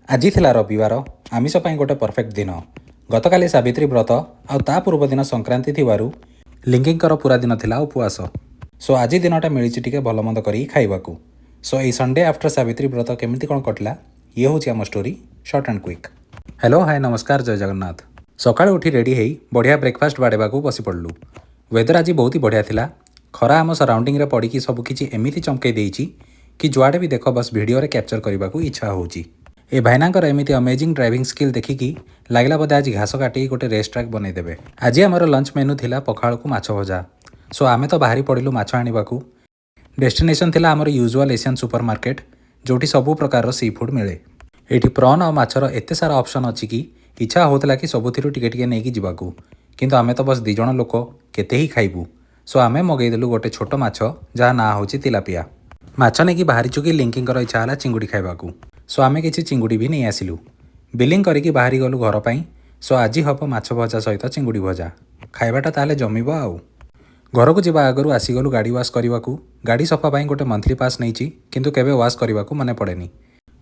ଆଜି ଥିଲା ରବିବାର, ଆମିଷ ପାଇଁ ଗୋଟେ ପରଫେକ୍ଟ ଦିନ। ଗତକାଲି ସାବିତ୍ରୀ ବ୍ରତ ଆଉ ତା ପୂର୍ବ ଦିନ ସଂକ୍ରାନ୍ତି ଥିବାରୁ ଲିଙ୍କିଙ୍କର ପୁରା ଦିନ ଥିଲା ଉପବାସ। ସୋ ଆଜି ଦିନଟା ମିଳିଛି ଟିକେ ଭଲ ମନ୍ଦ କରିକି ଖାଇବାକୁ। ସୋ ଏଇ ସଣ୍ଡେ ଆଫ୍ଟର ସାବିତ୍ରୀ ବ୍ରତ କେମିତି କ'ଣ କଟିଲା, ଇଏ ହେଉଛି ଆମ story, short and quick. Hello, hi, ନମସ୍କାର, ଜୟ ଜଗନ୍ନାଥ। ସକାଳୁ ଉଠି ରେଡ଼ି ହେଇ ବଢ଼ିଆ ବ୍ରେକଫାଷ୍ଟ ବାଡ଼େଇବାକୁ ବସି ପଡ଼ିଲୁ। ୱେଦର ଆଜି ବହୁତ ହି ବଢ଼ିଆ ଥିଲା। ଖରା ଆମ ସରାଉଣ୍ଡିଂରେ ପଡ଼ିକି ସବୁକିଛି ଏମିତି ଚମକେଇ ଦେଇଛି କି ଯୁଆଡ଼େ ବି ଦେଖ, ବସ୍ ଭିଡ଼ିଓରେ କ୍ୟାପଚର କରିବାକୁ ଇଚ୍ଛା ହେଉଛି। ଏ ଭାଇନାଙ୍କର ଏମିତି ଅମେଜିଂ ଡ୍ରାଇଭିଂ ସ୍କିଲ୍ ଦେଖିକି ଲାଗିଲା ବୋଧେ ଆଜି ଘାସ କାଟିକି ଗୋଟେ ରେସ୍ ଟ୍ରାକ୍ ବନେଇଦେବେ। ଆଜି ଆମର ଲଞ୍ଚ ମେନୁ ଥିଲା ପଖାଳକୁ ମାଛ ଭଜା। ସୋ ଆମେ ତ ବାହାରି ପଡ଼ିଲୁ ମାଛ ଆଣିବାକୁ। ଡେଷ୍ଟିନେସନ୍ ଥିଲା ଆମର ୟୁଜୁଆଲ୍ ଏସିଆନ୍ ସୁପର ମାର୍କେଟ, ଯେଉଁଠି ସବୁ ପ୍ରକାରର ସି ଫୁଡ଼୍ ମିଳେ। ଏଇଠି ପ୍ରନ୍ ଆଉ ମାଛର ଏତେ ସାରା ଅପସନ୍ ଅଛି କି ଇଚ୍ଛା ହେଉଥିଲା କି ସବୁଥିରୁ ଟିକେ ଟିକେ ନେଇକି ଯିବାକୁ। କିନ୍ତୁ ଆମେ ତ ବସ୍ 2 ଜଣ ଲୋକ, କେତେ ହିଁ ଖାଇବୁ? ସୋ ଆମେ ମଗେଇଦେଲୁ ଗୋଟେ ଛୋଟ ମାଛ, ଯାହା ନାଁ ହେଉଛି ତିଲାପିଆ। ମାଛ ନେଇକି ବାହାରିଛୁ କି ଲିଙ୍କିଙ୍କର ଇଚ୍ଛା ହେଲା ଚିଙ୍ଗୁଡ଼ି ଖାଇବାକୁ। ସୋ ଆମେ କିଛି ଚିଙ୍ଗୁଡ଼ି ବି ନେଇ ଆସିଲୁ। ବିଲିଂ କରିକି ବାହାରି ଗଲୁ ଘର ପାଇଁ। ସୋ ଆଜି ହେବ ମାଛ ଭଜା ସହିତ ଚିଙ୍ଗୁଡ଼ି ଭଜା। ଖାଇବାଟା ତାହେଲେ ଜମିବ। ଆଉ ଘରକୁ ଯିବା ଆଗରୁ ଆସିଗଲୁ ଗାଡ଼ି ୱାଶ୍ କରିବାକୁ। ଗାଡ଼ି ସଫା ପାଇଁ ଗୋଟେ ମନ୍ଥଲି ପାସ୍ ନେଇଛି, କିନ୍ତୁ କେବେ ୱାଶ୍ କରିବାକୁ ମନେ ପଡ଼େନି।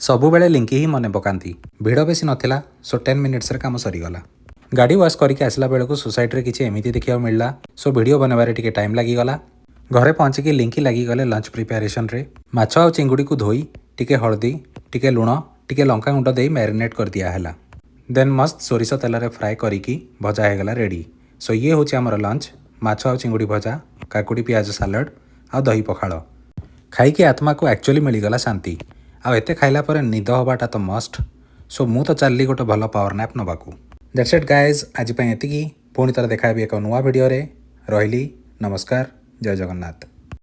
ସବୁବେଳେ ଲିଙ୍କି ହିଁ ମନେ ପକାନ୍ତି। ଭିଡ଼ ବେଶୀ ନଥିଲା, ସୋ 10 ମିନିଟ୍ସରେ କାମ ସରିଗଲା। ଗାଡ଼ି ୱାଶ୍ କରିକି ଆସିଲା ବେଳକୁ ସୋସାଇଟିରେ କିଛି ଏମିତି ଦେଖିବାକୁ ମିଳିଲା। ସୋ ଭିଡ଼ିଓ ବନେଇବାରେ ଟିକେ ଟାଇମ୍ ଲାଗିଗଲା। ଘରେ ପହଞ୍ଚିକି ଲିଙ୍କି ଲାଗିଗଲେ ଲଞ୍ଚ ପ୍ରିପାରେସନରେ। ମାଛ ଆଉ ଚିଙ୍ଗୁଡ଼ିକୁ ଧୋଇ ଟିକେ ହଳଦୀ, ଟିକେ ଲୁଣ, ଟିକେ ଲଙ୍କାଗୁଣ୍ଡ ଦେଇ ମ୍ୟାରିନେଟ୍ କରିଦିଆ ହେଲା। ଦେନ୍ ମସ୍ତ ସୋରିଷ ତେଲରେ ଫ୍ରାଏ କରିକି ଭଜା ହେଇଗଲା ରେଡ଼ି। ସୋ ଇଏ ହେଉଛି ଆମର ଲଞ୍ଚ, ମାଛ ଆଉ ଚିଙ୍ଗୁଡ଼ି ଭଜା, କାକୁଡ଼ି ପିଆଜ ସାଲାଡ଼ ଆଉ ଦହି ପଖାଳ। ଖାଇକି ଆତ୍ମାକୁ ଆକ୍ଚୁଆଲି ମିଳିଗଲା ଶାନ୍ତି। ଆଉ ଏତେ ଖାଇଲା ପରେ ନିଦ ହେବାଟା ତ ମଷ୍ଟ। ସୋ ମୁଁ ତ ଚାଲିଲି ଗୋଟେ ଭଲ ପାୱାର ନ୍ୟାପ୍ ନେବାକୁ। That's it guys, ଆଜି ପାଇଁ ଏତିକି। ପୁଣି ଥରେ ଦେଖା ହେବି ଏକ ନୂଆ ଭିଡ଼ିଓରେ। ରହିଲି, ନମସ୍କାର, ଜୟ ଜଗନ୍ନାଥ।